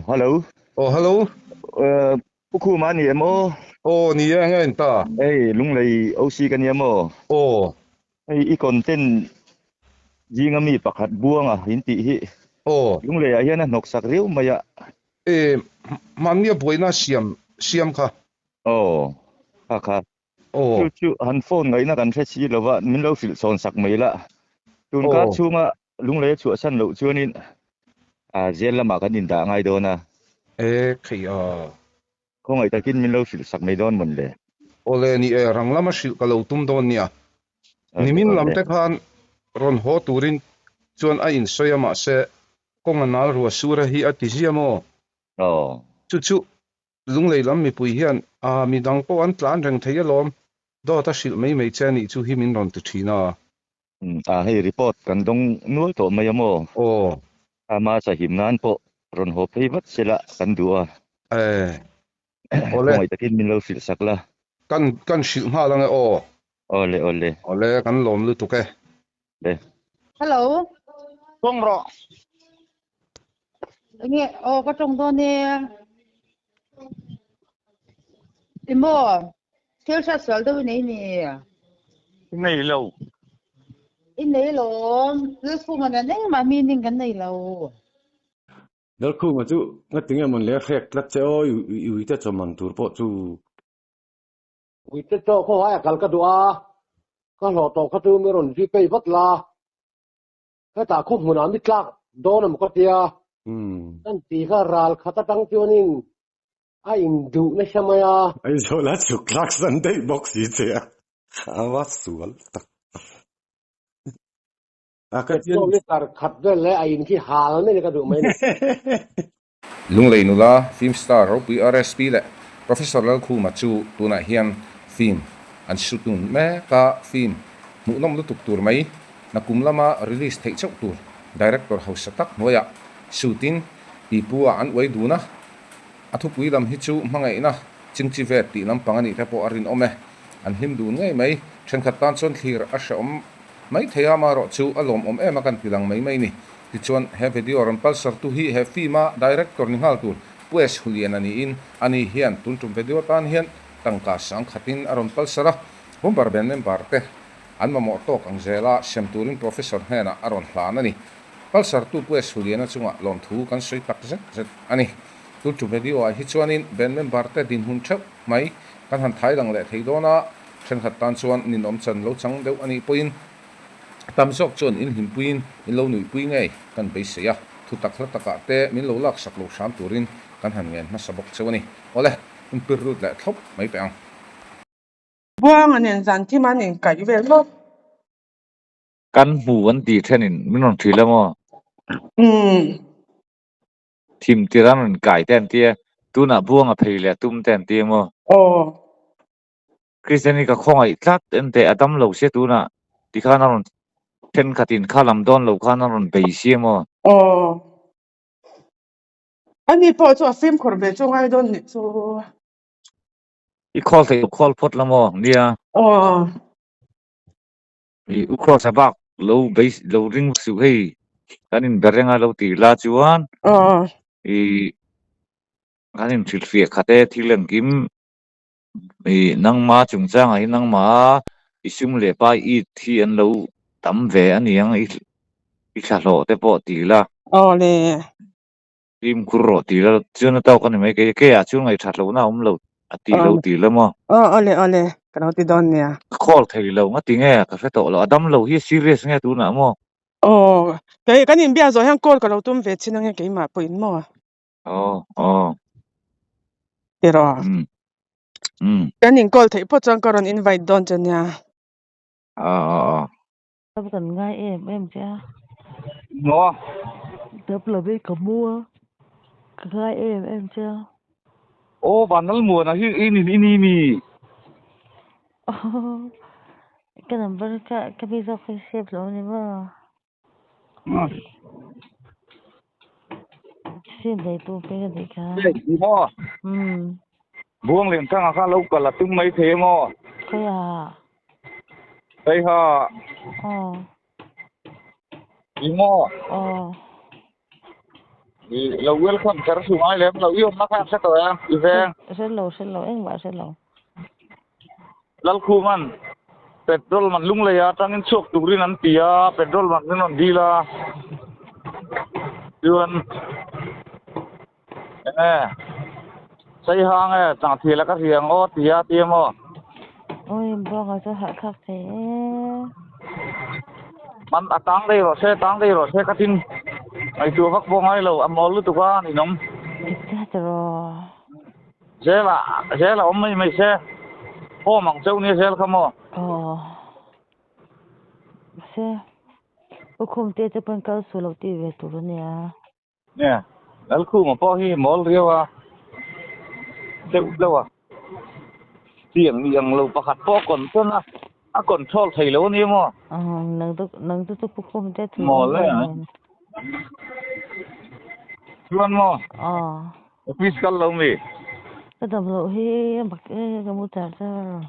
Hello. Aw hello. Pu Khuma a ni em aw? Aw ni e, enge in ta? Hei Lunglei OC ka nia maw? Aw. Hei i content zinga mi pakhat Buanga in tih hi Aw. Lunglei ah hian a hnawk sak riau mai a. E, mahnia buaina siam siam kha. Aw, kha kha. Aw. Chu chu han phone ngaihna kan hre si lo va, min lo hrilh sawn sak mai la. Tunkar Aw. chhunga Lunglei a chhuahsan loh chuanin jail lamah kan indah ngai dawn a. E khei a. Khawngaih takin min lo hrilh sak mai dawn mawn le? Awle ni e, rang lama hrilh ka lo tum dawn nia. Awle Nimin lam awle. te khan rawn haw turin chuan a insawi a mahse kawng a nal rua sura hi a ti zia maw? Aw. Chu chu Lunglei lam mipui hian a midang pawh an tlan reng thei alawm, dawt a hrilh mai mai che a nih chu hi min rawn ti thin a. A hei report kan dawng nual tawh mai a maw? Aw. Ama sahim nan pawh rawn haw phei vat sela kan duh a. E. Awle. Khawngaih takin min lo hrilh sak la. Kan kan hrilh nghal ange aw. Awle awle. Awle kan lawm lutuk e. Le. Hello. Tawng rawh. Enge aw ka tawng dawn e. Emaw thil hriat sual deuh i nei ni? Nei lo. I nei lawm. Lalkhuma nen engmah meaning kan nei lo. Lalkhuma chu ngatinge mawn le hrek tlat che aw i uite chawman tur pawh chu. Uite chaw khaw aia kal ka duh a, ka hlawh tawh kha chu mi rawn zui pei vat la. Hetah khaw hmunah mi tlak dawn a maw ka tia. Kan ti kha ral khat atang chuanin a induh nasa mai a. Aizawl a chhuk thlak san daih bawk si che a, a va sual tak. A ka Petrol litre khat vel leh a in khi hal mai ni ka duh mai ni. Lunglei nula film star ropui RSP leh Professor Lalkhuma chu tunah hian film an shoot dun mek a, film hmuhnawm lutuk tur mai nakum lama release theih chauh tur director hausa tak hnuaiah shoot in pipu ah an uai dun a, a thupui lam hi chu hmangaihna chingchi vet tih lampang a nih te pawh a rinawm e, an hlim dun ngei mai, thenkhat tan chuan thlir a hrehawm mai thei a, amaherawh chu a lawmawm em a kan ti lang mai mai ni. Tichuan, he video rawn palsartu hi he film-a director ni nghal tur Pues Hulian a niin, ani hian tun tum video atan hian tangka sang khatin a rawn palsar a, Bomber Band member te an mamawh tawk ang zela sem turin Professor hnenah a rawn hlan a ni. Palsartu Pues Huliana chungah lawmthu kan sawi tak zet zet a ni. Tun tum video ah hi chuanin band member te dinhmun theuh mai kan han thai lang leh thei dawn a, thenkhat tan chuan ninawm chan lo chang deuh a nih pawhin Tam zawk chuan in hlimpuiin in lo nuihpui ngei kan beisei a, thutak hla takah te min lo laksak lo hram turin kan han ngen hmasa bawk cheu a ni. Awle, in pir lut leh thlawp mai teh ang. Buanga nen zan thim an inkaih vel maw? Kan hmu an tih thenin min rawn hrilh a maw? Umm. Thim tir an rawn kai te an tia, tunah Buanga phei leh a tum te an tia maw? Aw. Kristian hi ka khawngaih tlat en teh a dam lo sia tunah tikhan a rawn thenkhatin kha lam dawn lo khan a rawn bei sia maw? Aw. Ani pawh chu a fimkhur ve chu ngai dawn nih chu. I call theih u call phawt la maw? Nia. Aw. I u call sa bak lo bei lo ring suh hei kan in be reng a lo tih la chuan. Aw. I kan in hrilhfiah khat e thil engkim I nangma chungchangah hi nangma i sum leh pa i thi an lo tam ve a niang i i thlahlawh te pawh ti la. Aw le. Fimkhur rawh ti la chuan a tawk a ni mai kei keiah chuan ngaihthat lohna a awm lo a ti lo ti la maw. Aw aw le aw le ka lo ti dawn nia. Ka call thei lo nga ti nge ka hre tawh lo a dam lo hi a serious nge tunah maw. Aw kei kan inbiak zawh hian call ka lo tum ve chin ange keimah pawhin maw. Aw aw. Tiraw. Um um. Kan in call theih phawt chuan ka rawn invite dawn che nia. Aw aw aw. Dam kan ngai em em che a. Maw? Dam lovin ka mu a, ka ngai em em che a. Aw Vanlalmuana hi i ni i ni mi? Ka number ka ka mi zawk hi save lo a ni maw? Sim nei tu pe ka nih kha. Maw? Buang lian thanga kha lo kal a tum mai thei emaw? Khawiah? Hei ha. Aw. I maw? Aw. Lo welcome kher su ngai lem lo i awmna kha hre tawh em i veng. Hre lo hre lo engmah hre lo. Lalkhuman petrol man Lungleia atangin chhuak turin an ti a, petrol man min rawn dil a. Chuan enge Saihang e Tlangthiala ka hria ang aw ti a ti emaw. Oi buanga chu hahthlak thei e. Man a tang daih rawh se tang daih rawh se ka tin ngaihtuah vak pawh ngai lo a mawl lutuk a ni nawm. Dik chiah tiraw. Zel a zel a awm mai mai se home ang chauh nia zel kha maw. Aw mahse Lukhum te chu pawn kal suh loh tih ve tur a nia. Nia Lalkhuma pawh hi mawl riau a deuh deuh a tiang ni ang lo pakhat pawh a control a a control thei lo a nia maw. Nang chu nang chu chu Pukhum te thu Mawl e a. Chuan maw. Aw. Office kal lo mi. Ka dam loh hi a bak e ka mu char char.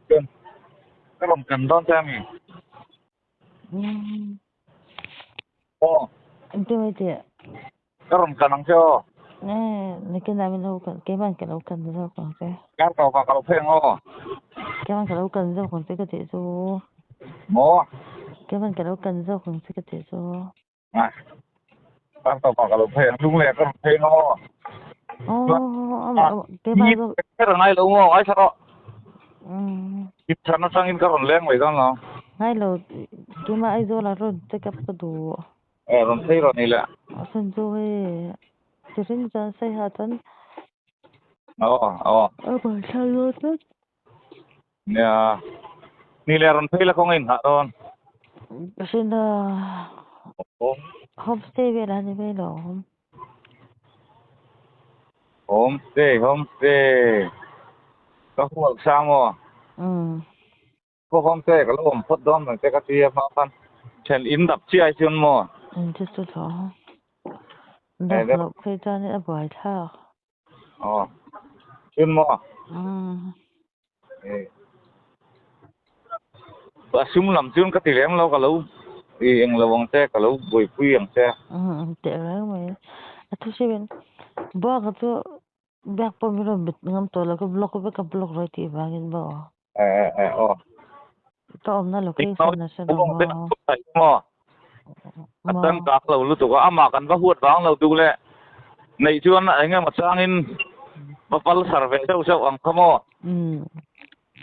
Chuan ka rawn kan dawn che a mi. Aw. Engtin mai tih? Ka rawn kan ang che aw. Nakinah min lo kan, keiman ka lo kan zawk ang che. Kar tawpah ka lo phei ang aw. Keiman ka lo kan zawk ang che ka tih chu. Maw? Keiman ka lo kan zawk ang che ka tih chu. Kar tawpah ka lo phei ang, lungleh ka rawn phei ang aw. Aw, keimah zawk. Kher ngai lo maw, ngaithla rawh. Inthlan atangin ka rawn leng mai dawn lo. Ngai lo, keimah Aizawl ah rawn check up ka duh. Eh, rawn phei rawh ni le. A sawn chu hei, Chiring chuan Saiha chuan. Aw, aw. A buaithlak dawn tlat. Nia, ni leh rawn phei la kawng a inhah dawn. Hrinna homestay vel a ni mai lo. Homestay, homestay. Ka hual sang aw. Ka homestay ka lo awm phawt dawn mai che ka ti a hma khan. Then in dap chiai chuan maw? In chu chu tho. Dap loh phei chuan a buaithlak. Aw chun maw? Umm. A sum lam chuan ka ti lem lo ka lo i eng lo ang che ka lo buaipui ang che. Umm teh reng mai. A thu hrim in buanga chu biak pawh min rawn bet ngam tawh lo ka block vek a block rawih tih vangin maw. Eh eh aw. Ka awmna location a hre lo maw. A changkang lo lutuk a, amah kan va huat vang lo duh leh neih chuan eng emaw changin va pal sar ve deuh deuh ang kha maw.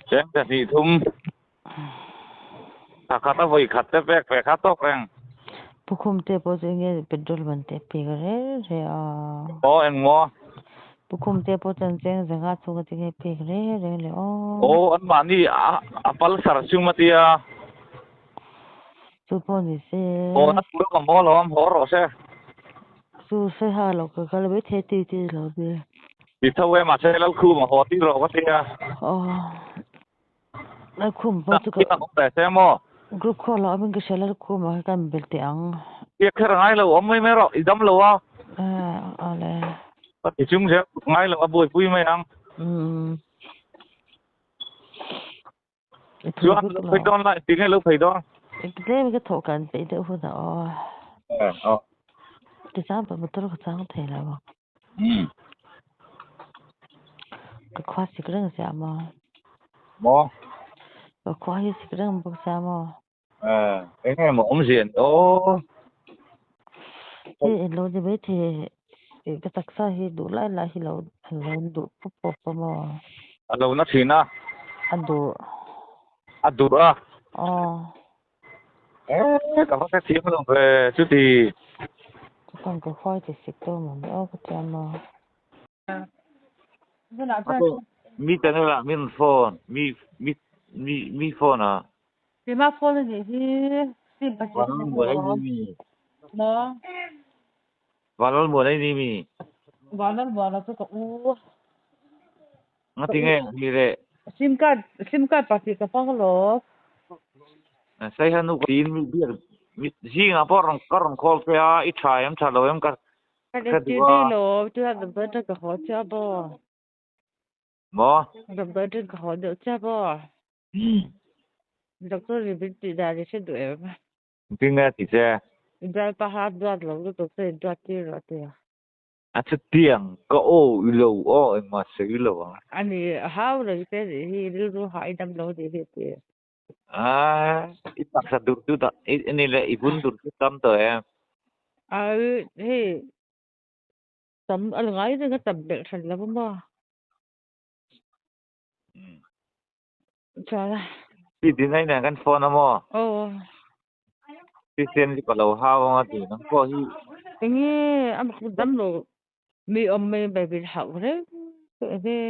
Cheng te hnih thum thla khat a vawi khat te pek ve kha tawk reng. Pukhum te pawh chu enge petrol man te pek reng reng a. Aw eng maw. Pukhum te pawh chuan cheng zanga chhunga chi nge pek reng reng le aw. Aw anmahni a pal sar chhung a tia. Chu pawh ni se. Aw na tur ka maw lo am haw rawh se. Chu se ha lo ka kal mai thei ti ti lo ni. Ti tho e mahse Lalkhum a haw tir rawh ka tia. Aw Lalkhum pawh chu ka. Awm ve se maw. Group call ah awmin ka hria Lalkhum ah kha kan bel teh ang. Biak kher a ngai lo awm mai mai rawh i dam lo a. Awle. Ka ti chung zel ngai lo a buaipui mai ang. Umm. Chuan lo phei dawn la engtin nge lo phei dawn? Tlem ka thawh kan peih deuh hunah aw. Eh aw. Tichuan pa motor ka chang thei lo ang. Ka khua sik reng sia maw? Maw? Ka khua hi sik reng bawk sia maw? Eh eng nge maw awmzia ni aw? Hei eng lo ni maithei ka taksa hi duh lai lai hi lo lo duh pawp pawp a maw? A lo na thin a. A duh. A duh a. Aw. Eh ka va hrethiam lo ve chuti. Chuan ka khuai ti sik deuh maw ni aw ka tia maw? Mi channel ah min phone mi mi mi mi phone ah. Keimah phone a nih hi sim pasarih Vanlal muan ei ni mi. Maw? Vanlal muan ei ni mi. Vanlal muan a chu ka u. Ngati nge ni le. Sim card sim card pahnih ka hmang alawm. Saiha nu ka tiin mi biak mi zingah pawh rawn ka rawn call che a i tha em tha lo em ka Kan intir daih lo chuan number atang ka haw chiah maw? Maw? Number atang ka haw deuh chiah maw? Doctor in min tih dan i hre duh em? Engtin nge ti che? I bialpa kha a duat lo lutuk chu i duat tir rawh a ti a. A chutiang ka aw i lo aw engmah sawi lo ang. A ni, a hau reng che nih hi, rilru hah i dam lo nih hi a ti. A, i taksa dur chu dah, i ni leh i vun dur chu tam tawh em? A, hei tam a la ngai reng a tam belh hran lo a maw? Chuan a. Ti din a inah kan phone a maw? Aw. Christian hi ka lo hau ang a ti nang pawh hi. Enge a mak dam lo mi awm mai mai min hauh reng enge.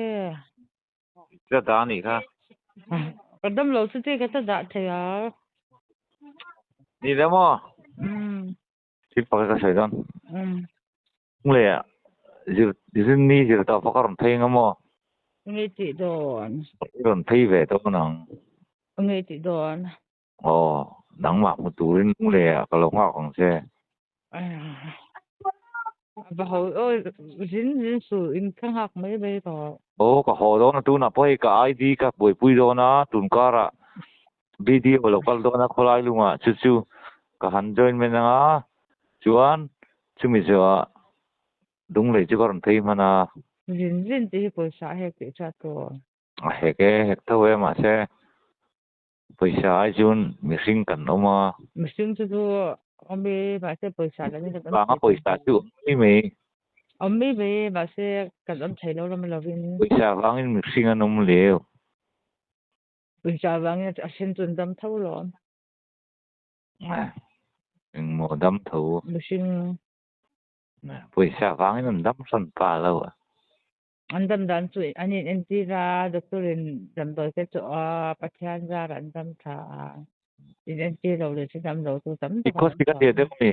Ka dah anih kha. Ka dam lo chu ti ka ta dah thei a. Ni le maw? Umm. Thil pakhat ka sawi dawn. Ngle ah zir zirni zir tawh pawh ka rawn phei ang maw? Nge tih dawn? I rawn phei ve dawn ang. Nge tih dawn? Aw, nangmah hmu turin ngle ah ka lo nghak ang che. Va ho aw zin zin su in ka nghak mai mai tawh. Aw ka haw dawn a tunah pawh hei ka ID ka buaipui dawn a tunkar ah BDO lo kal dawn a khawlai lungah chu chu ka han join men ang a chuan chumi zawhah Lunglei chu ka rawn phei hman a. Zin zin tih hi pawisa a hek tih hriat tur. A hek e, hek tho e mahse pawisa ai chuan mihring kan awm a. Mihring chu chu awm e mahse pawisa lah ni kan awm Vanga pawisa chu awm mai mai. Awm mai mai mahse kan awm thei lo ram lovin. Pawisa vangin mihring an awm leu. Pawisa vangin a then chu an dam tho lawm. Engmaw dam tho? Mihring. Pawisa vangin an dam hran pa lo a. An dam dan chu an in entir a, doctor in damdawi te chu a Pathian zar an dam tha a, in entir lo leh chu dam lo chu tam tak an awm tawh a.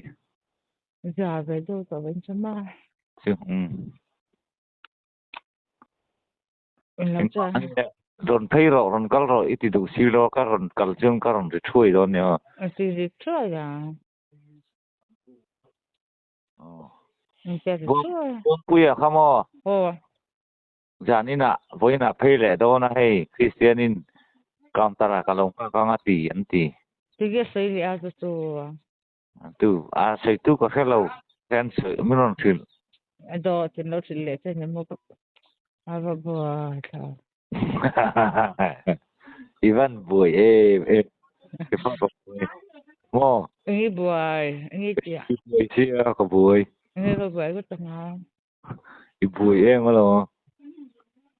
Zia ve deuh tawh in chama. Chu um. Rawn phei rawh, rawn kal rawh i ti duh si lo a, ka rawn kal chuan ka rawn ri thuai dawn nia. A ti ri thuai a. Buangpuia kha maw? Zan inah vawiinah phei leh dawn a hei Kristianin counter ah ka lo nghak ang a ti an ti. Tige sawi leh a chu chu. Tu a sawi tu ka hre lo hian sawi min rawn hrilh. A dawt in lo hrilh leh che ni maw a va buai thlak. I van buai em em i van buai maw. Eng i buai eng i tia. I buai sia ka buai. Eng i va buai ka ta nga. I buai em alawm.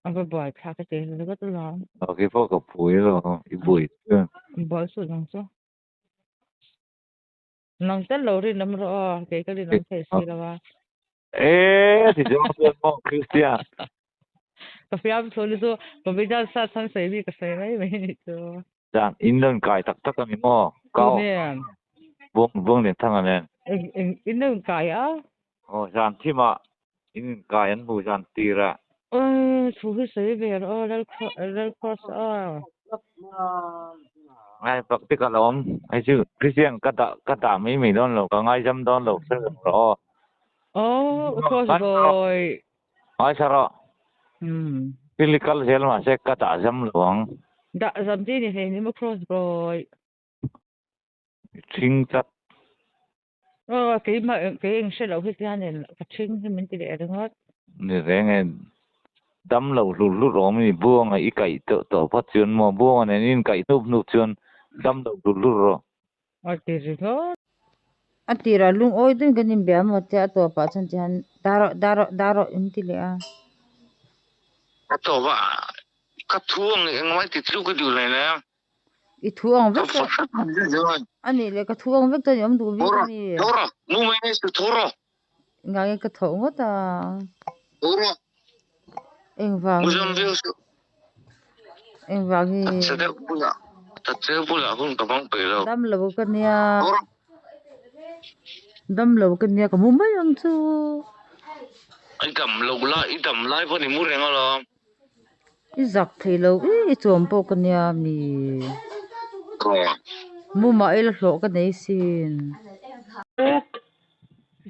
A va buai thlak ka ti ringawt alawm. Kei pawh ka buai alawm i buai chuan. Buai suh nang chu. Nang tel lo rinawm rawh aw, kei ka rinawm thei si lo a. E ti zawng chuan maw Christian. Ka fiam thu ni chu Pavita sa chhan sawi mi ka sawi mai mai ni chu. Zan in rawn kai tak tak a ni maw? Kau buang buang lian thang a nen. Eng eng in rawn kai a? Aw zan thim ah in in kai an hmu zan tir ah. Awi thu hi sawi ve rawh aw Lal Lal Cross aw. Ngai pak te ka lawm hei chu Christian ka dah ka dah mai mai dawn lo ka ngaizam dawn lo hre reng rawh aw. Aw Cross boy. Ngaithla rawh. Umm. Thil hi kal zel mahse ka dah zam lo ang. Dah zam chi ni hlei ni maw Cross boy. I thing tlat. Aw keimah kei eng hre loh hi chuanin ka thing hi min ti leh ringawt. Ni reng e, dam lo hlur hlur awm i buanga i kaih tawh tawh phawt chuan maw buanga nen i inkaih hnup hnup chuan dam lo hlur hlur rawh. A ti ringawt. A tirah lungawi deuhin kan inbia maw tia a tawpah chuan ti hian dar rawh dar rawh dar rawh in ti leh a. A tawpah ka thu ang engmah i ti tluk i duh hle hle a. I thu ang vek chuan a nih leh ka thu ang vek chuan i awm duh bik a mi. Engah nge ka thawh ngawt a? Engvang engvang hi dam lo ka nia dam lo ka nia ka mu mai ang chu. I zak thei lo i i chuan pawh ka nia mi mu mah ila hlawh ka nei sin.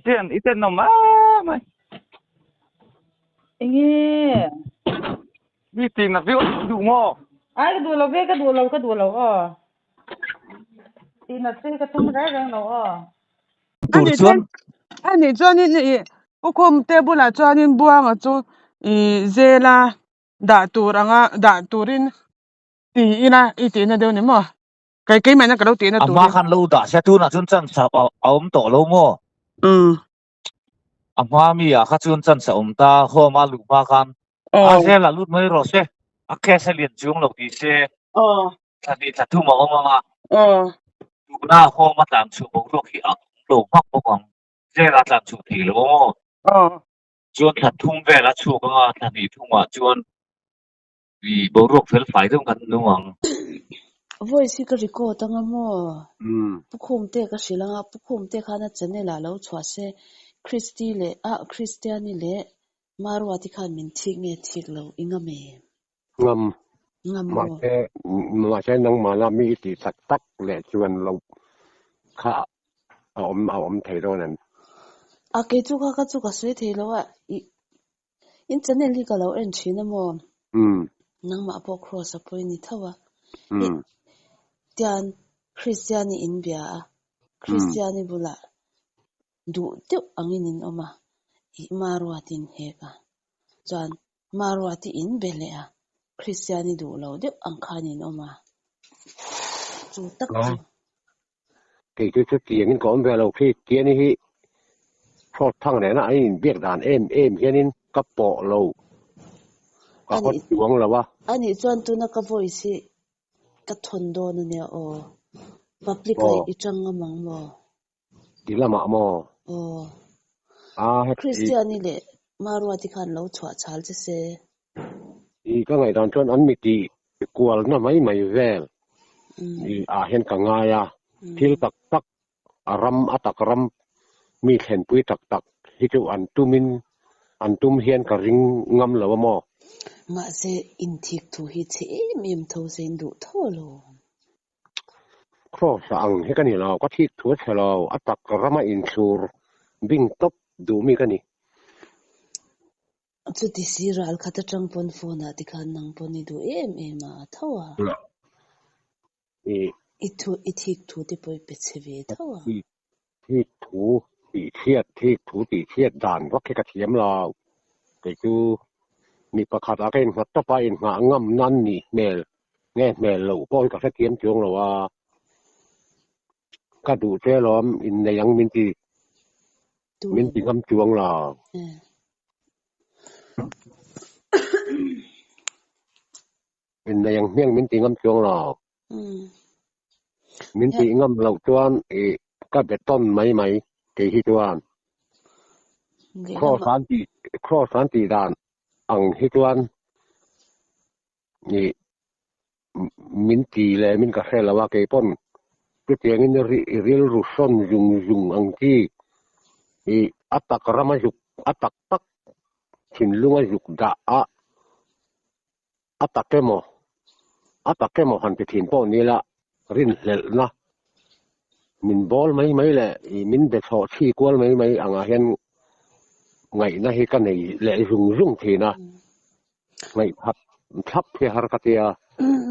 Chian i tenawm em mai. Enge? Mi tin a viau duh maw? Ai ka duh lo ve ka duh lo ka duh lo aw. Tin a che ka tum reng reng lo aw. tur Ani chuan chuan ani chuanin i Pu Khumte bulah chuanin Buanga chu i zela dah tur anga dah turin ti ila i tihna deuh ni maw? Kei keimahna ka lo tihna A tur hma hi. khan lo dah sia tunah chuan chance a a awm tawh lo maw? Umm. A hma mi ah kha chuan chance a awm ta, home a luh hma khan a Aw. zela lut mai rawh se, a case a lian chuang lo ti se, Aw. thla hnih thla thum a awm ang a. Aw. Tuna home a tlan chhuah boruak hi a awm lo hmak bawk ang, zela tlan chhuah thei lo maw? Aw. Chuan thla thum vel a chhuak ang a, thla hnih thumah chuan i boruak fel fai deuh kan nung ang. Voice hi ka record anga maw? Pu Khumte ka hrilh anga, Pu Khumte khan a channel ah lo chhuah se, Christy leh ah Christiani leh Maruati khan min thik nge thik lo i ngam em? Ngam. Ngam maw? Mahse, mahse nangmahna mi i tih tak tak leh chuan lo kha a awm a awm thei dawn em? A kei chu kha ka chu ka sawi thei lo a, i In channel hi ka lo en thin a maw? Nangmah pawh Kross a pawi ni tho a. I tian Kristiani in bia a, Kristiani bulah duh deuh angin in awm a, i Maruati in hek a. Chuan Maruati in be leh a, Kristiani duh lo deuh ang khan in awm a. Chu tak chu. Kei chu chutiangin ka awm ve lo khi Tiani hi Hrawt thang nena an inbiak dan em em hianin ka pawh lo, ka hawt chuang lo a. Anih chuan tuna ka voice hi ka thawn dawn ania aw. Public ah i tang ngam ang maw? Ti lamah maw? Aw. A heti. Kristiani leh Maruati khan lo chhuah chhal che se. I ka ngaihdan chuan an mi tih kualna mai mai vel ah hian ka ngai a, thil tak tak a ram a tak ram mi thlenpui tak tak hi chu an tumin an tum hian ka ring ngam lo a maw? Mahse inthik thu hi chhe em em tho se in duh tho lo. Cross a ang hi ka ni lo, ka thik thu a chhe lo, a tak rama inthlur bing tawp duh mi ka ni. Chuti si ral khat atang pawn phone ah tikhan nang pawn i duh em em a, a tho a. I I thu i thik thu te pawh i pe chhe ve tho a. I thik thu tih chhiat thik thu tih chhiat dan vak hi ka thiam lo. Kei chu mi pakhat ah ka innghat tawp a, inngah ngam nan nih hmel nge hmel loh pawh hi ka hrethiam chuang lo a. Ka duh che alawm innei ang min ti min ti ngam chuang lo. Innei ang hmiang min ti ngam chuang lo. Min tih ngam loh chuan i ka be tawn mai mai kei hi chuan. Cross an tih cross an tih dan ang hi chuan i min ti leh min ka hre lo a kei pawn chutiangin i rilru sawn zung zung ang chi i a tak rama zuk a tak tak thinlunga zuk dah a a tak emaw a tak emaw han ti thin pawh ni ila rinhlelhna min bawl mai mai leh ih min be chhawh chhi kual mai mai angah hian ngaihna hi ka nei leh zung zung thin a ngaihphat thlap hi har ka tia.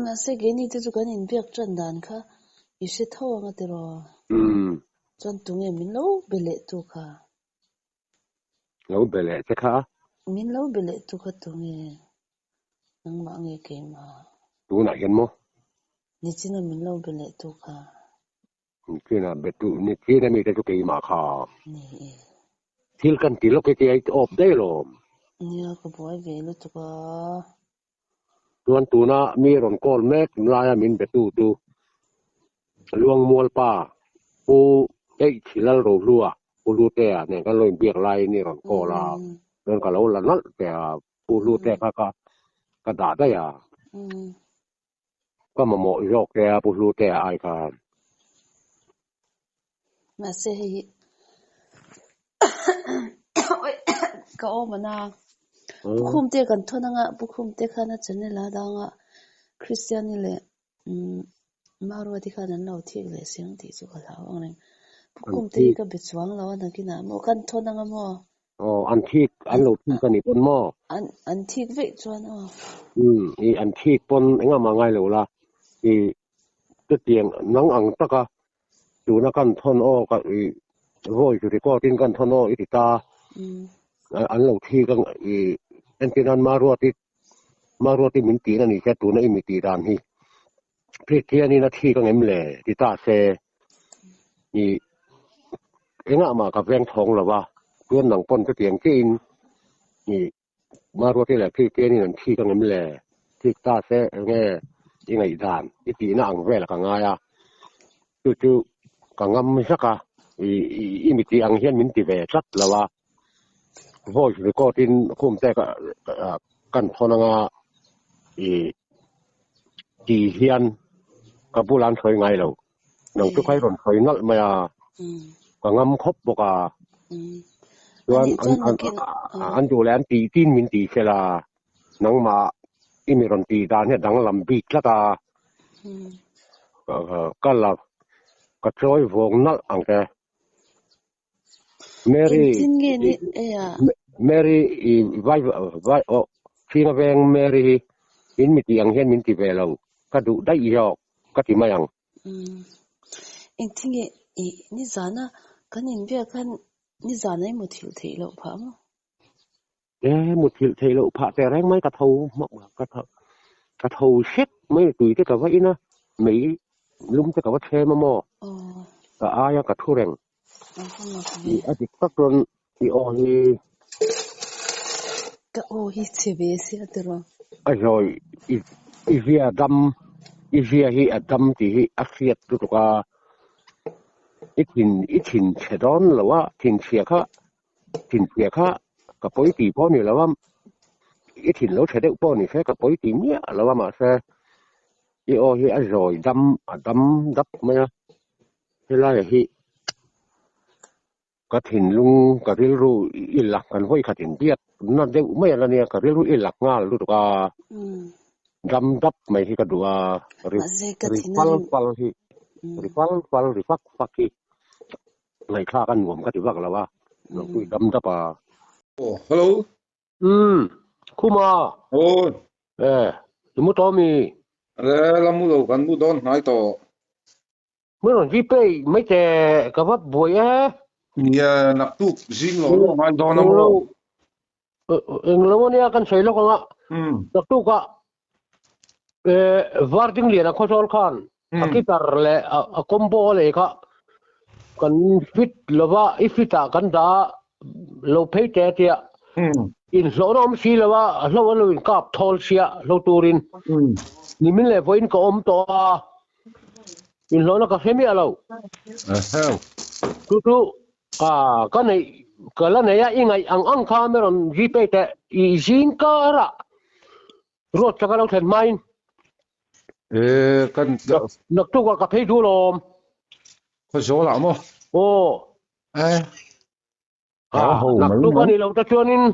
Mahse keini te chu kan inbiak tan dan kha i hre tho ang a tiraw? Chuan tunge min lo be leh tu kha? Lo be leh che kha. Min lo be leh tu kha tunge? Nangmah nge keimah? Tunah hian maw? Nichina min lo be leh tu kha. Nichina be tu, nichina mi te chu keimah kha. Ni e. Thil kan ti lawk hi tia i awp daih alawm. Nia ka buai ve lutuk a. Chuan tuna mi rawn call mek laia min be tu chu Luangmual pa Pu H Lalrohlua Pu Hlutea nen kan lo inbiak laiin i rawn call a, chuan ka lo la nalh teh a, Pu Hlutea kha ka ka dah daih a, ka mamawh zawk te a Pu Hlutea ai khan. Mahse hei hi ka awm ana Pukhum te kan thawn anga Pukhum te khan a channel a danga Kristiani leh Maruati khan an lo thik leh si ang tih chu ka hlau ang reng. Pukhum te hi ka be chuang lo a nakinah maw kan thawn anga maw? Aw an thik an lo thik a ni pawn maw? An an thik veih chuan aw. Umm i an thik pawn engah mah ngai lo la i chutiang nang ang taka tuna kan thawn aw ka i. Voice record in kan thawn aw i ti ta. An lo thik ang i entir nan Maruati Maruati min tih na ni se tuna i mi tih dan hi Kristianin a thik ang em le ti ta se i engah mah ka veng thawng lo va chuan nang pawn chutiang chiahin i Maruati leh Kristianin an thik ang em le thik ta se enge i ngaihdan i tihna ang vel ka ngai a chu chu ka ngam zak a i mi tih ang hian min ti ve tlat lo a voice record in khum te kan thawn anga i ti hian ka bulah an sawi ngai lo nang chu kha i rawn sawi nalh mai a ka ngam khawp bawk a chuan an duh leh an tih tin min tih sela nangmah i mi rawn tih dan hi a danglam bik tlat a ka la ka chawi vawng nalh ang che. Mary Engtin nge ni eia? Mary i vai vai aw Chhinga veng Mary hi in mi tih ang hian min ti ve lo ka duh daih zawk ka ti mai ang. Umm engtin nge i nizana kan inbiak khan nizana i muthilh theih loh phah maw? E muthilh theih loh phah teh reng mai ka tho ka tho ka tho hrep mai tui te ka va in a mei lum te ka va thlem a maw ka aia ka thu reng a dik tak chuan i aw hi ka aw hi chhe ve sia tiraw a zawi i zia dam i zia hi a dam tih hi a hriat lutuk a i thin i thin chhe dawn lo a thinchhia kha Thinchhia kha ka pawi tih pawh a ni lo a, i thin lo chhe deuh pawh a ni se ka pawi tih miah lo a mahse i aw hi a zawi dam a dam dap mai a, helaiah hi ka thinlung ka rilru i lak kan hawi khat inbiak na deuh mai a la nia ka rilru i lak nghal lutuk a, dam dap mai hi ka duh a, ri ri fal fal hi ri fal fal ri fak fak hi. Ngaihthlak a nuam ka ti vak lo a, lo pui dam dap a. Aw, hello. Umm, Khuma. Aw. E, i mu tawh mi? Le, la mu lo, kan mu dawn hnai tawh. Min rawn zipei mai teh, ka va buai e. Nia, naktuk zing lo lo ngai dawn a maw? Eng lo ania kan sawi lawk anga naktukah Varding liana khawzawl khan a guitar leh a combo a lei kha kan fit lova i fit ah kan dah a lo phei teh a tia inhlawhna awm si lo a a hlo a lo inkap thawl sia hlo turin nimin leh vawiin ka awm tawh a inhlawhna ka hre miah lo chu chu Ka ka neih ka la nei a, i ngaih ang ang kha mi rawn Gpay teh i zing kar ah ruat chak a lo thlen hmain. E kan Naktuk ah ka phei duh lawm. Khawzawl ah maw? Aw. E. A naktuk a nih loh te chuanin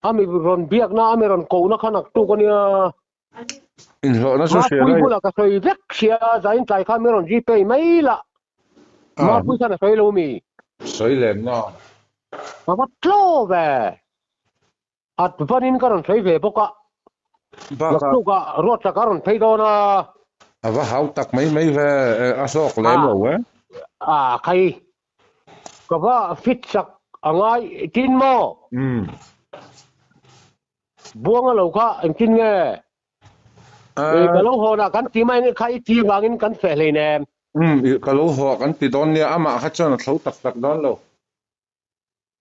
a mi rawn biakna a mi rawn kohna kha naktuk a nia. Inhlawhna chu hria lai. Mapui bulah ka sawi vek sia, zain tlai khan min rawn Gpay mai lah. Mapui khan a sawi lo mi? Sawi lem na. Ka va tlo ve. At vanin ka rawn sawi ve bawk a. Bakah. Naktukah ruatsak a rawn phei dawn a. A va hau tak mai mai ve, a hlawk lem lo e. A khai. Ka va fit sak a ngai tin maw? Umm. Buanga lo kha engtin nge? Ih ka lo hawnah kan ti mai kha i ti vangin kan feh hlei nem. Umm ih ka lo haw kan ti dawn nia amah kha chuan a thlo tak tak dawn lo.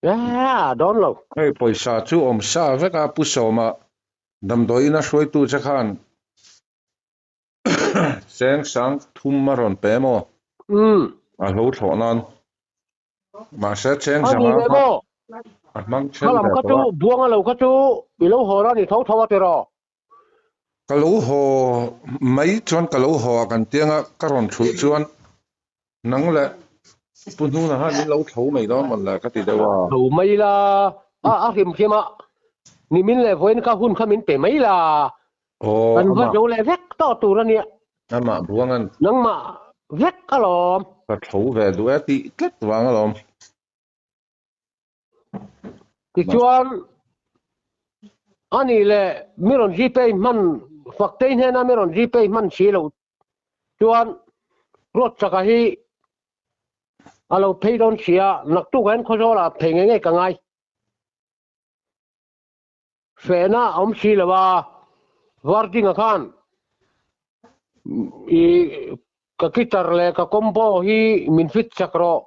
A dawn lo. Hei pawisa chu awm sa vek a Pu Sawma damdawiin a hruaitu che khan cheng sang thum a rawn pe maw? Umm. A hlo thlawh nan. Mahse cheng A zanga ni leh maw? a hmang then Khalam ve kha tawh chu a. Buanga lo kha chu i lo haw ra ni tho tho a tiraw? Ka lo haw mai chuan ka lo haw a kan tianga ka rawn thulh chuan nang leh Pu Hnuna khan min lo tho mai dawn mawn le ka ti deuh a. Tho mai la, a a hrim hrim a, nimin leh vawiin kha hun kha min pe mai la, Aw kan va amah. zo leh vek tawh tur a nia. Amah Buanga'n. Nangmah vek alawm. Ka tho ve duh e tih tlat vang alawm. Tichuan, a nih leh mi rawn Gpay hman, Faktei hnena mi rawn Gpay hman si loh chuan Ruatchaka hi A lo phei dawn sia, naktuk hian Khawzawlah phei ngei ngei ka ngai. Fehna a awm si lo a, Vardinga khan i ka guitar leh ka combo hi min fit chak rawh,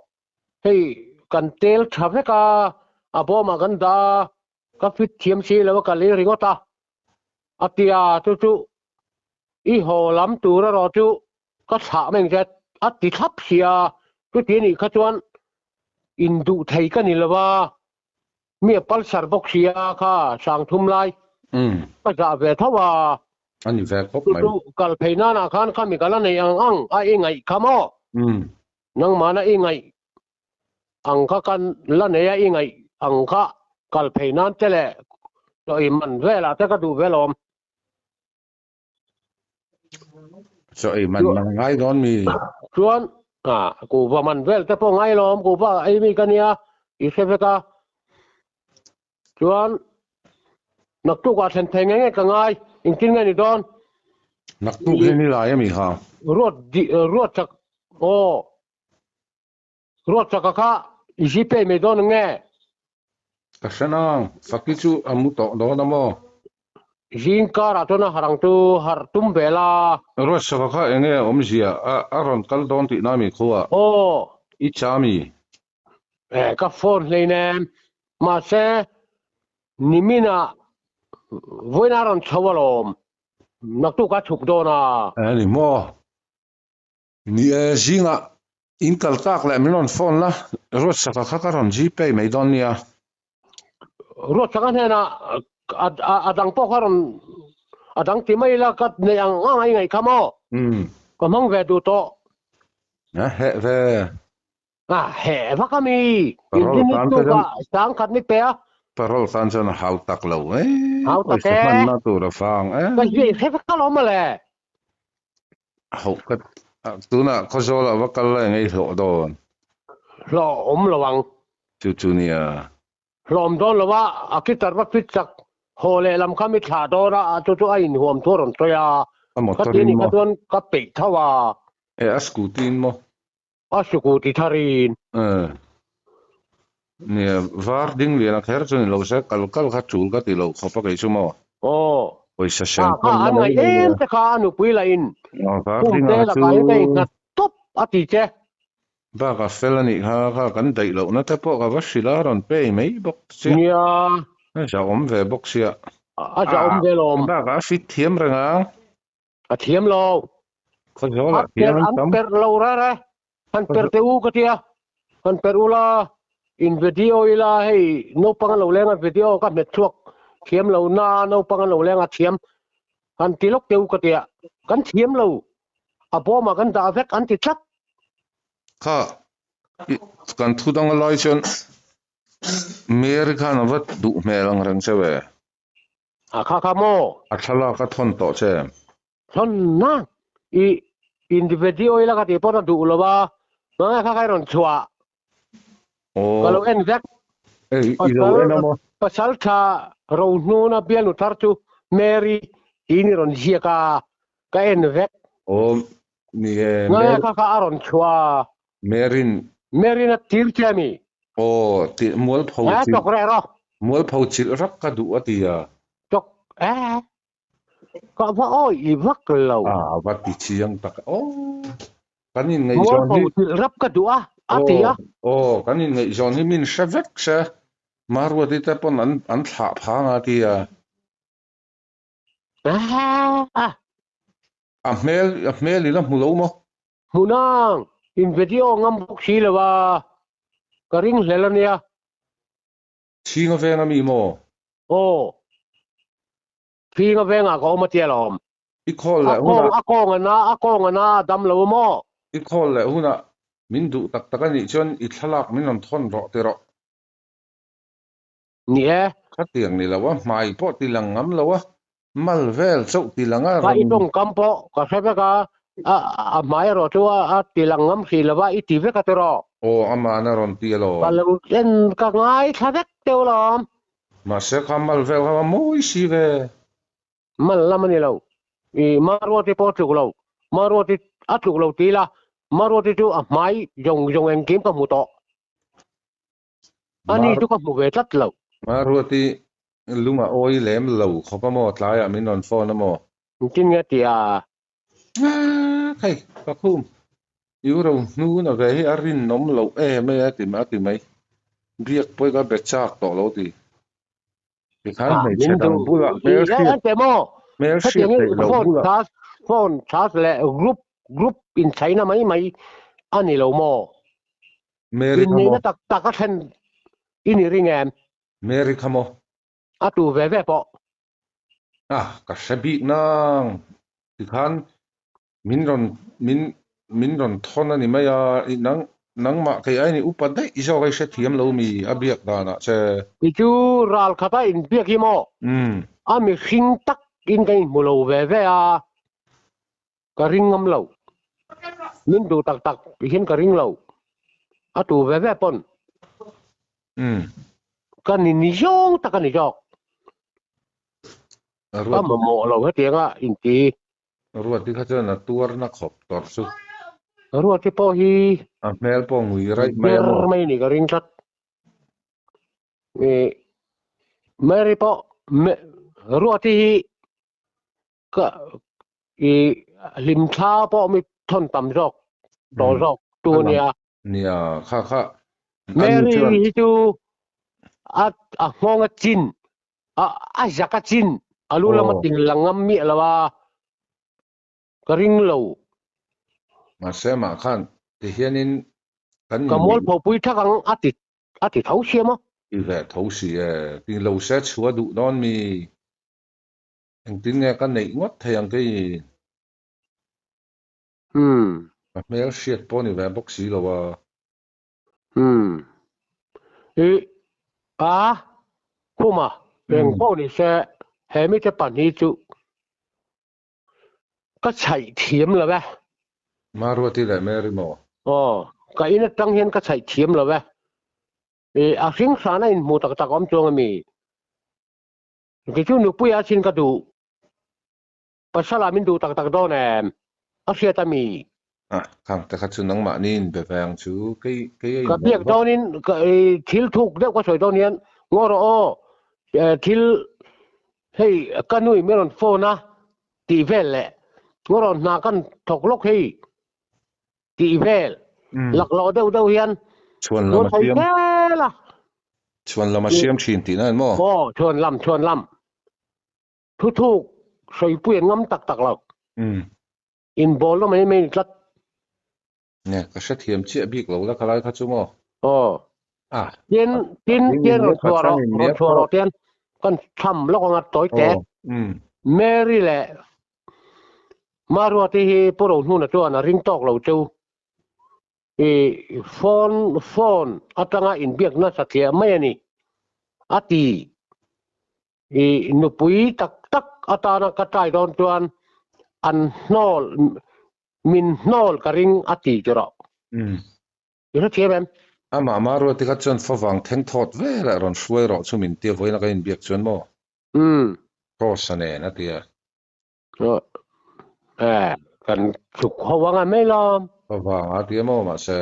hei kan tel tha vek a, a bawmah kan dah a, ka fit thiam si lo a ka lei ringawt a, a ti a, chu chu i haw lam tur erawh chu ka thlah mai ang che a ti thlap si a, chuti a nih kha chuan induh thei ka ni lo a. Mi a palsar bawk si a kha sang thum lai ka zah ve tho a. A ni ve khawp mai. Chu kal phei nanah khan kha mi ka la nei ang ang a i ngaih kha maw? Nangmahna i ngaih ang kha kan la nei a i ngaih ang kha kal phei nan te leh chaw i man velah te ka duh ve lawm. Chaw ei man man ngai dawn mi? Chuan a kuhva man vel te pawh ngai lawm, kuhva ei mi ka nia i hre vek a. Chuan naktuk ah thlen thei ngei ngei ka ngai, engtin nge ni dawn? Naktuk hi ni lai ami kha? Ruat di ruat chak aw. Ruat chaka kha i gpay mai dawn ang nge? Ka hre nang, Faki chu a mu tawh dawn a maw? Zing karah chuan a harh ang chu harh tum ve la. Ruat chaka kha enge a awmzia? A rawn kal dawn tihna mi khuaa? Aw. I cha mi? Eh, ka phone hleinem. Mahse, niminah vawiin a rawn chho alawm. Naktuk a chhuk dawn a. A ni maw? Ni e, zingah in kal tak leh min rawn phone la, Ruatsaka kha ka rawn gpay mai dawn nia. Ruatsaka hnenah a dang pawh kha rawn a dang ti mai ila ka neih ang ang a i ngaih kha maw? Ka hmang ve duh tawh. A heh ve. A heh vak a mi. Inrinni tukah sangkhat ni pe a. Parole tan chuan a hau tak lo e. Hau tak e. Pawisa hmanna tur a vang e. Ka hriat hre vek alawm mawle. Hauh ka tunah Khawzawl ah va kal lai ngei hlawh dawn. Hlawh awm lo ang. Chu chu nia. Hlawh awm dawn lo a, a guitar va fit chak haw leh lam kha mi thlah dawn a, chu chu a inhuam thu a rawn sawi a. A motor Ka ti in anih kha maw? chuan ka peih tho a. E a scooty in maw? A scooty thar in. E. Nia, var ding lian a kher chu ni lo se, kal kal kha tul ka ti lo khawp a kei chu maw? Aw. Pawisa sen Ah, kha pawn an la mai ngaih mai em nia. te kha a nupui lah in Aw, var pum ding te ah lakah chu hian ka innghat tawp a ti che. Bakah fel a nih kha, kha kan daih lohna te pawh ka va hrilh a, rawn pay mai bawk che. Nia. A zahawm ve bawk sia. A zahawm ve lawm. Bakah a fit thiam reng ang. A thiam lo. Khawzawl A ah thiam per an an tam. per lo reh reh. Han per teh u ka tia. Han per ula in video ila hei naupang an lo leng a video ka hmet chhuak thiam lo na naupang an lo leng a thiam han ti lawk teh u ka tia. Kan thiam lo. A bawmah kan dah vek an ti tlat. Kha kan thu dang a lai chuan Mary khan a va duh hmel ang reng che ve. A kha kha maw? A thlalak a thawn tawh che. Thawn na i in video ila ka tih pawn a duh lo a, ngai kha kha i rawn chhuah. Aw. Ka lo en vek. Ei, i lo en a maw? Pasal tha Rohnuna bialnu thar chu Mary tiin i rawn ziak a, ka en vek. Aw, ni e. Ngai kha kha a rawn chhuah. Merin. Merin a tir che ami? Aw, tih mualpho Eh, chilh. chawk reh rawh. Mualpho chilh rak ka duh a ti a. Chawk eh, ka va awi i vak lo. A va ti chiang tak. Aw, kan inngaihzawn hi. Mualpho chilh rap ka duh a, a ti a. Aw, kan inngaihzawn hi min hre vek se. Maruati te pawn an an thlah phang a ti a. Eh, A hmel, a hmel i la hmu lo maw? Hmunang, in video ngam bawk si lo a, ka ring hlel a nia. Chhinga veng a mi maw? Aw, Chhinga vengah ka awm a tia lawm. I call leh hunah. A kawng a na, a kawng a na a dam lo a maw? I call leh hunah min duh tak tak a nih chuan i thlalak min rawn thawn rawh ti rawh. Ni e. Khatiang ni lo a, hmai pawh ti lang ngam lo a, mal vel chauh ti lang a Ka i rawn. tawngkam pawh ka hre vek a, a hmai erawh chu a ti lang ngam hrih lo a, i ti vek a tiraw? Aw, aman a rawn ti alawm. Ka lo en ka ngaithla vek teuh alawm. Mahse kha mal vel kha va mawi si ve. Mal lam a ni lo. I Maruati pawh a tluk lo. Maruati a tluk lo ti ila. Maruati chu a hmai zawng zawng engkim ka hmu tawh. Ani chu ka hmu ve tlat lo. Maruati lung a awi lem lo khawp a maw? Tlaiah min rawn phone a maw? Engtin nge tia? Hei, ka khum. Euro hnuna ve hi a rinawm loh em e a ti a ti mai. Biak pawh hi ka be chak tawh lo ti. Tikhan hmeichhe dang bulah hmelhriat hmelhriat theih loh bulah. Phone charge leh group group inchhaina mai mai a ni lo maw? Mary kha maw? Inneihna tak tak a thlen i ni ring em? Mary kha maw? A tu ve ve pawh. Ah, ka hre bik nang. Tikhan min rawn min min rawn thawn a ni mai a, i nang nangmah kei aini upa daih zawk a i hrethiam lo mi a biak danah che. Ti chu ral khata inbiak hi maw? A mihring tak in kan inhmu lo ve ve a, ka ring ngam lo. Min duh tak tak hian ka ring lo. A tu ve ve pawn. Ka ni ni zawng tak a ni zawk. Ka mamawh lo hetianga inti. Ruati kha chuan a tuarna khawp tawrh chu. Ruati pawh hi A hmel pawh ngui raih mai a maw? Ber mai ni ka ring tlat. Mary pawh Ruati hi ka i hlimthla pawh mi thawn tam zawk tawh zawk tu a nia. Nia kha kha Mary hi chu a a nghawng a chin a a zak a chin a lu lama ting lang ngam miah lo a ka ring lo. Mahse mah khan tihianin kan Ka mualpho pui thak ang a ti a ti tho sia maw? Ti ve tho si e, ti lo se chhua duh dawn mi? Engtin nge ka neih ngawt thei ang kei? Umm. Ka hmel hriat pawh ni ve bawk si lo a. Umm. I a khuma eng pawh ni se he mite pahnih chu ka chhaih thiam lo e. Maruati leh Mary maw? Aw, ka in atang hian ka chhaih thiam lo e. I a hring hran a inhmu tak tak awm chuang ami? Kei chu nupui a chin ka duh. Pasal ah min duh tak tak dawn em? A hriat a mi? Ah, khang te kha chu nangmah ni in be ve ang chu, kei kei a Ka inrawlh biak vak. dawn in ka thil thuk deuh ka sawi dawn hian ngaw rawh aw, thil hei ka nui min rawn phone a tih vel leh ngaw rawh hna kan thawk lawk hei tih vel laklawh deuh deuh hian Chhuan lam a siam zel a. Chhuan lam a siam thin tih na maw? Aw, chhuan lam, chhuan lam. Thu thuk sawipui an ngam tak tak lo. In bawl na mai mai ni tlat. Nge, ka hrethiam chiah bik lo la khalai kha chu maw? Aw. Ah. Tin, tin, tin rawn chhuah rawh, rawn chhuah rawh tian kan tham lawk anga tawi te. Mary leh Maruati hi Pu Rohnuna chuan a ring tawk lo chu. I phone phone atanga inbiak nasa tliah mai a ni, a ti. I nupui tak tak atana ka try dawn chuan an hnawl min hnawl ka ring a ti chu rawh. I hrethiam em? Amah Maruati kha chuan favang theng thawt velah rawn hruai rawh chu min tia vawiin a ka inbiak chuan maw? Cross a nen a ti a. Eh, kan chhuk ho anga mai lawm. Favang a ti a maw mahse.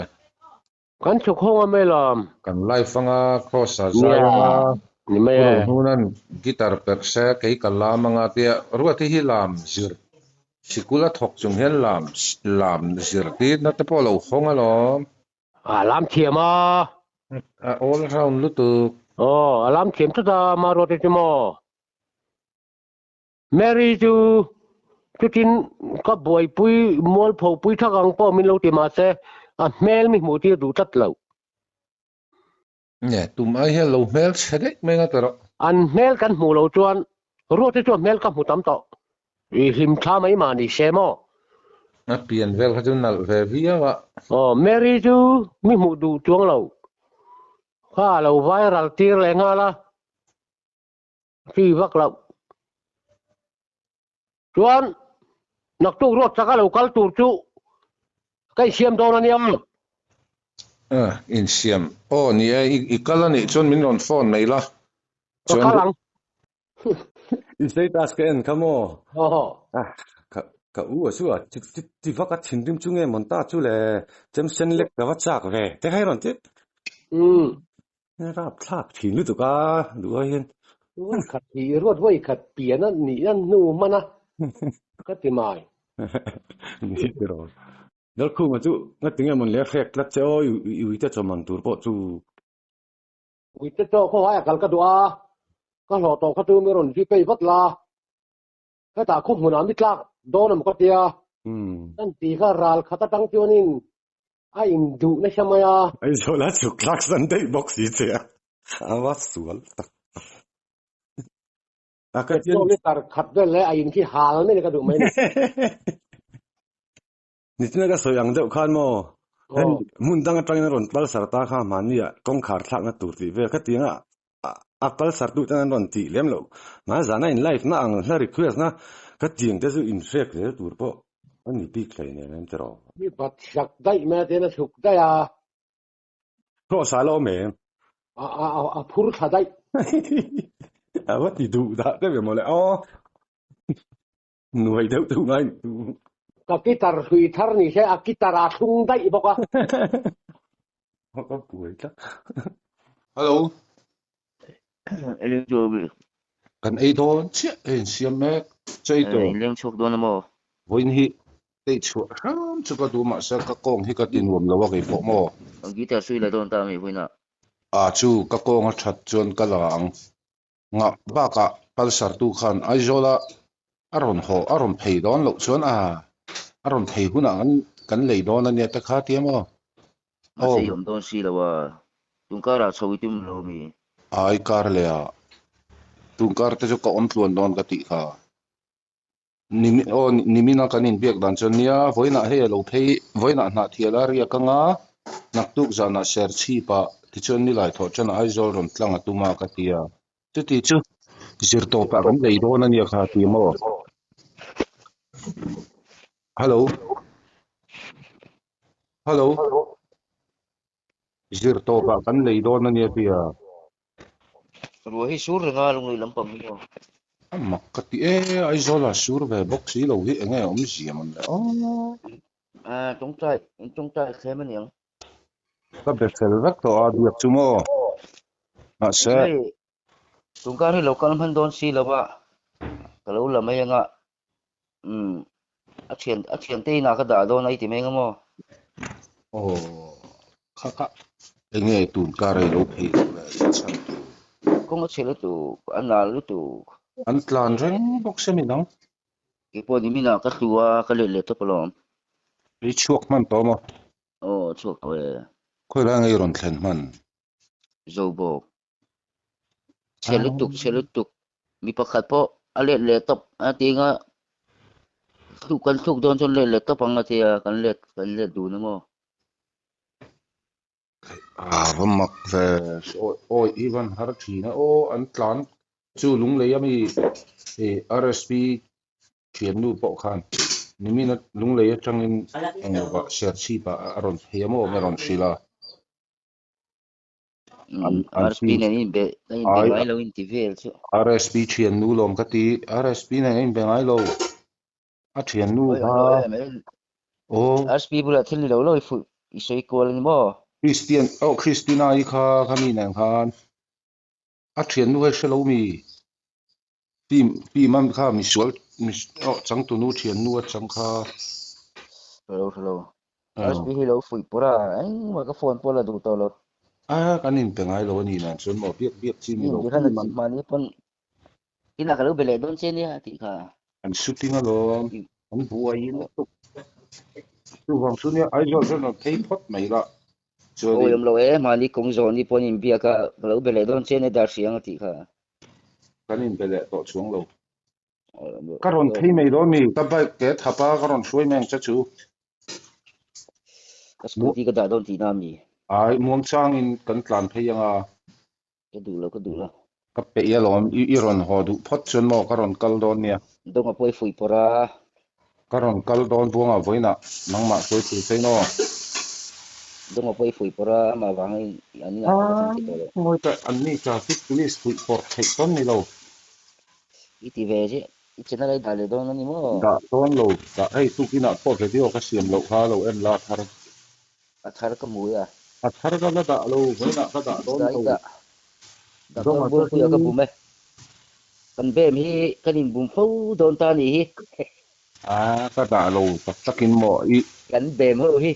Kan chhuk ho anga mai lawm. Kan live anga Cross a zai anga. Ni mai e. Hunan guitar perh se kei ka lam anga tia Ruati hi lam zir sikul a thawk chung hian lam lam zir tirna te pawh a lo hawng alawm. A lam thiam a. A all round lutuk. Aw, a lam thiam tlat a Maruati chu maw. Mary chu chutin ka buaipui mualpho pui thak ang pawh min lo ti mahse a hmel mi hmuh tir duh tlat lo. Nge tum ai hian lo hmel chhe daih mai nga tawrh. An hmel kan hmuh loh chuan Ruati chu a hmel ka hmu tam tawh. I hlim thla mai mah ni se maw? A pian vel kha chu nalh ve viau a. Aw Mary chu mi hmuh duh chuang lo. Kha a lo viral tir leh nghal a. Chi vak loh. Chuan naktuk ruat chaka lo kal tur chu ka insiam dawn a nia. Ah, insiam. Aw ni e, i kal a nih chuan min rawn phone mai la. Ka kal ang. I status ka en kha maw? Aw. Ah, kha. Ka u a chu a ti vak a thinrim chu nge mawn ta chu le chem sen lek ka va chak ve te kha i rawn ti. Umm. Rap thlak thin lutuk a duh ai hian. Vawi khat hi ruat vawi khat pian a nih a hnu hman a ka ti mai. Ni ti rawn. Lalkhuma chu ngatinge mawn le hrek tlat che aw i uite chawman tur pawh chu. Uite chaw khawhai a kal ka duh a, ka hlawh tawh kha chu mi rawn zui pei vat la. Hetah khaw hmunah mi tlak dawn a maw ka tia. Kan ti kha ral khat atang chuanin a induh nasa mai a. Aizawl a chhuk thlak san daih bawk si che a, a va sual tak. A ka tian. Petrol litre khat vel leh a in khi hal mai ni ka duh mai ni. Nichina ka sawi ang deuh khan maw, hei hmun dang atangin a rawn palsar ta kha mahni ah kawngkhar thlakna tur tih vel khatiang a a palsar tu ten an rawn tih lem loh. Mahse zana in live na ang hla request na khatiang te chu in hrek zel tur pawh a ni bik hlei nen em tiraw. Mi bat sak daih mai a tian a chhuk daih a. Cross a la awm em? A a a phur thla daih. A va ti duh dah deuh em mawle aw. Nuai deuh deuh ngai tu. Ka guitar hlui thar ni se a guitar a thlung daih bawk a. Ka buai tlat. Hello. Eleng chu mi. Kan ei dawn chiah hei in siam mek chei tur. In leng chhuak dawn a maw? Vawiin hi tei chhuah hram chu ka duh mahse ka kawng hi ka ti nuam lo a kei pawh maw? Guitar sui la dawn ta mi vawiin ah. A chu ka kawng a that chuan ka la ang. Ngah bakah Pulsar tu khan Aizawla a rawn haw a rawn phei dawn loh chuan a a rawn phei hunah kan kan lei dawn a nia te kha tia maw? Mahse i awm dawn si lo a, tun karah chho i tum lo mi? Ai kar leh a, tun kar te chu ka awm tluan dawn ka tih kha. Nimi aw nimina kan inbiak dan chuan nia vawiinah hei a lo phei vawiinah hnah thial a riak anga naktuk zanah ser chhip ah tichuan nilai thawh ṭan ah Aizawl rawn tlang a tum a ka ti a chuti chu zir tawp ah kan lei dawn a nia kha ti maw Hello Hello Zir tawp ah kan lei dawn a nia ti a. Ruah hi sur renga lunglei lampang hi maw? A mak ka ti e, Aizawl ah sur ve bawk si lo hi enge awm zia mawn le aw. Ah tawngtai, in tawngtai thlem a niang. Ka be fel vek tawh a biak chu maw? Mahse. Hei tungkar hi lo kal hman dawn si lo a, ka lo la mai anga umm a thian a thiante inah ka dah dawn a i ti mai anga maw? Aw kha kha enge tun kar ei lo phei lo le in chhan tur. Kawng a chhe lutuk, a nal lutuk. An tlan reng bawk se mi dang. Keipawh niminah ka hlu a, ka let leh tawp alawm. Ei chhuak hman tawh maw? Aw chhuak tawh e. Khawilai ngei rawn thlen hman? Zo bawk. Chhe lutuk, chhe lutuk. Mi pakhat pawh a let leh tawp a ti anga thluk kan thluk dawn chuan let leh tawp ang a ti a, kan let kan let dun a maw? A va mak ve, awi awi i van har thin a aw an tlan chu lunglei ami RSP thiannu pawh khan nimin a lunglei atangin engvah serchhip ah a rawn phei a maw a rawn hrilh a. RSP nen in be kan in be ngai lo in ti vel chu. RSP thian nu lawm ka ti RSP nen in be ngai lo a thian nu kha aw RSP bulah thil ni lo lo i fuh i sawi kual ani maw Christian oh Christina i kha kha mi nen khan a thian nu hei hre lo mi Pi pi mam kha misual mis oh changtunu thiannu atang kha. Hre lo hre lo. RSP hi lo fuih pawr a engmah ka phone pawh la duh tawh lo. A kan inpe ngai lo a ni nen chuan maw biak biak chi ni lo pi mam. Mahni pawn inah ka lo be leh dawn che nia tih kha. An shooting alawm an buai in lutuk. Chuvang chu nia Aizawl chuan rawn phei phawt mai la chuanin. Awi awm lo e mahni kawng zawh ni pawn inbiak a ka lo be leh dawn che nia dar hriang a tih kha. Kan inbe leh tawh chuang lo. Ka rawn phei mai dawn mi, ka bike ke thap a, ka rawn hruai mai ang che chu. Ka scooty ka dah dawn tihna mi? Ai, muangchangin kan tlan phei ang a. Ka duh lo, ka duh lo. Ka peih alawm, i rawn haw duh phawt chuan maw ka rawn kal dawn nia. Dawng a pawi fuih pawrh a. Ka rawn kal dawn buangah vawiinah nangmah hruai thei che in aw. Dawng a pawi fuih pawrh a, amah vang in an inah pawh ka thleng thei tawh lo. Ngawi teh, an ni traffic police fuih pawrh theih pawn ni lo. I ti ve chiah. I channel a i dah leh dawn a ni maw? Dah dawn lo, dah hei tukinah pawh video ka siam loh kha lo en la a thar. A thar ka hmu e a. A thar ka la dah lo, vawiinah ka dah dawn Dah i lo. dah. Doctor Zawma te Buangpuia ka hi. bum e. Kan bem hi kan inbum fo dawn ta a nih hi. A ka dah lo tak takin maw i. Kan bem ho hi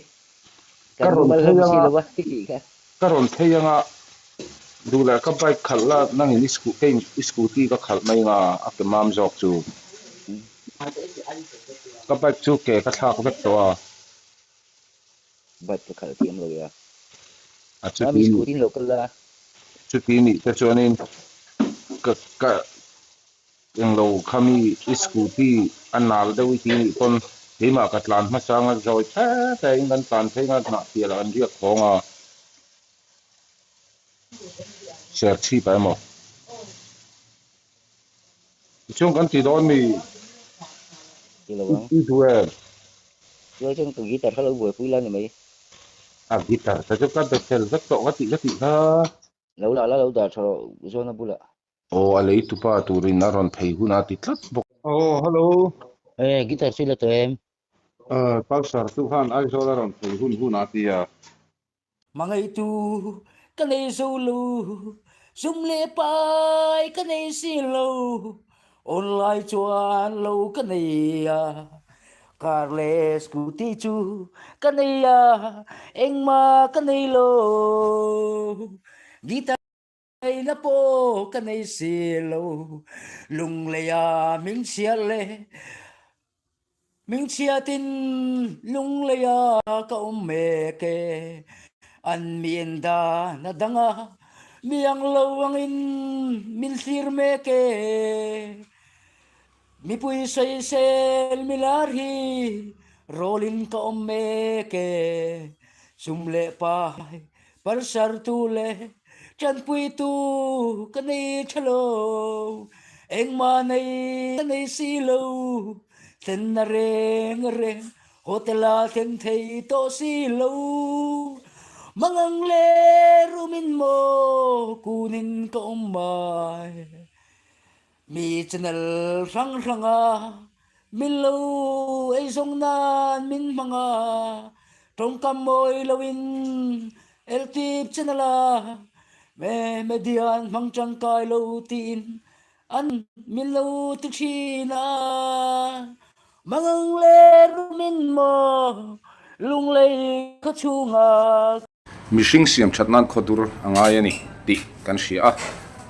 Ka kan rawn mumal phei hlawm si anga lo a ti tih kha. ka rawn phei anga duh leh ka bike khalh la nangin i kei i scooty ka khalh mai anga a ke mam zawk chu. Ka bike chu ke ka thlak vek tawh a. Bike ka khalh thiam lo ya. A Mami chuti nih scooty in lo kal la. chuti nih te chuanin ka ka Englo kha mi i scooty a nal deuh i ti nih pawn keimah ka tlan hmasa anga zawi tha tha in kan tlan phei anga hnah pial ah kan riak khawng a, ser chhip ah emaw tichuan kan ti dawn mi Ti lo ang. I duh em? Chuai chuan ka guitar kha lo buaipui la ni mai. A guitar te chu ka be fel vek tawh ka tih ka tih kha. Lo lah la lo dah tha rawh Zona bulah. Aw a lei tupa turin a rawn phei hunah ti tlat bawk. Aw hello. E guitar chu i la tawh em? Aw Pulsar chu khan Aizawl a rawn phei hun hunah a ti a. Hmangaihtu ka nei zo lo, zum leh pai ka nei si lo, online chuan lo ka nei a, car leh scooty chu ka nei a, engmah ka nei lo, guitar Ngaihna pawh ka nei si lo, Lungleia min chhiat leh min chhiatin Lungleia ka awm mek e. An mi en dan a dang a, mi ang lo angin min thlir mek e. Mipui sawisel milar hi rawlin ka awm mek e, sum leh pai palsartu leh tanpuitu ka nei tha lo, engmah nei ka nei si lo, thlenna reng reng hotel ah thleng thei tawh si lo, mangang leh rumin maw kunin ka awm mai. Mi channel hrang hranga min lo eizawng nan min hmang a, tawngkam mawi loin LTIP channel a me media an hmang tangkai lo tiin an min lo ti thin a. Mangang leh rumin maw lunglei khawchhungah. Mihring siam that nan khawdur a ngai a ni tih kan hria a.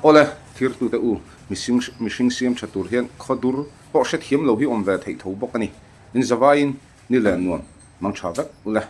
Awle, thirtute u, mihring mihring siam tha tur hian khawdur pawh hrethiam lo hi awm ve theih tho bawk a ni. Inzavaiin ni leh nuam mang tha vek ule.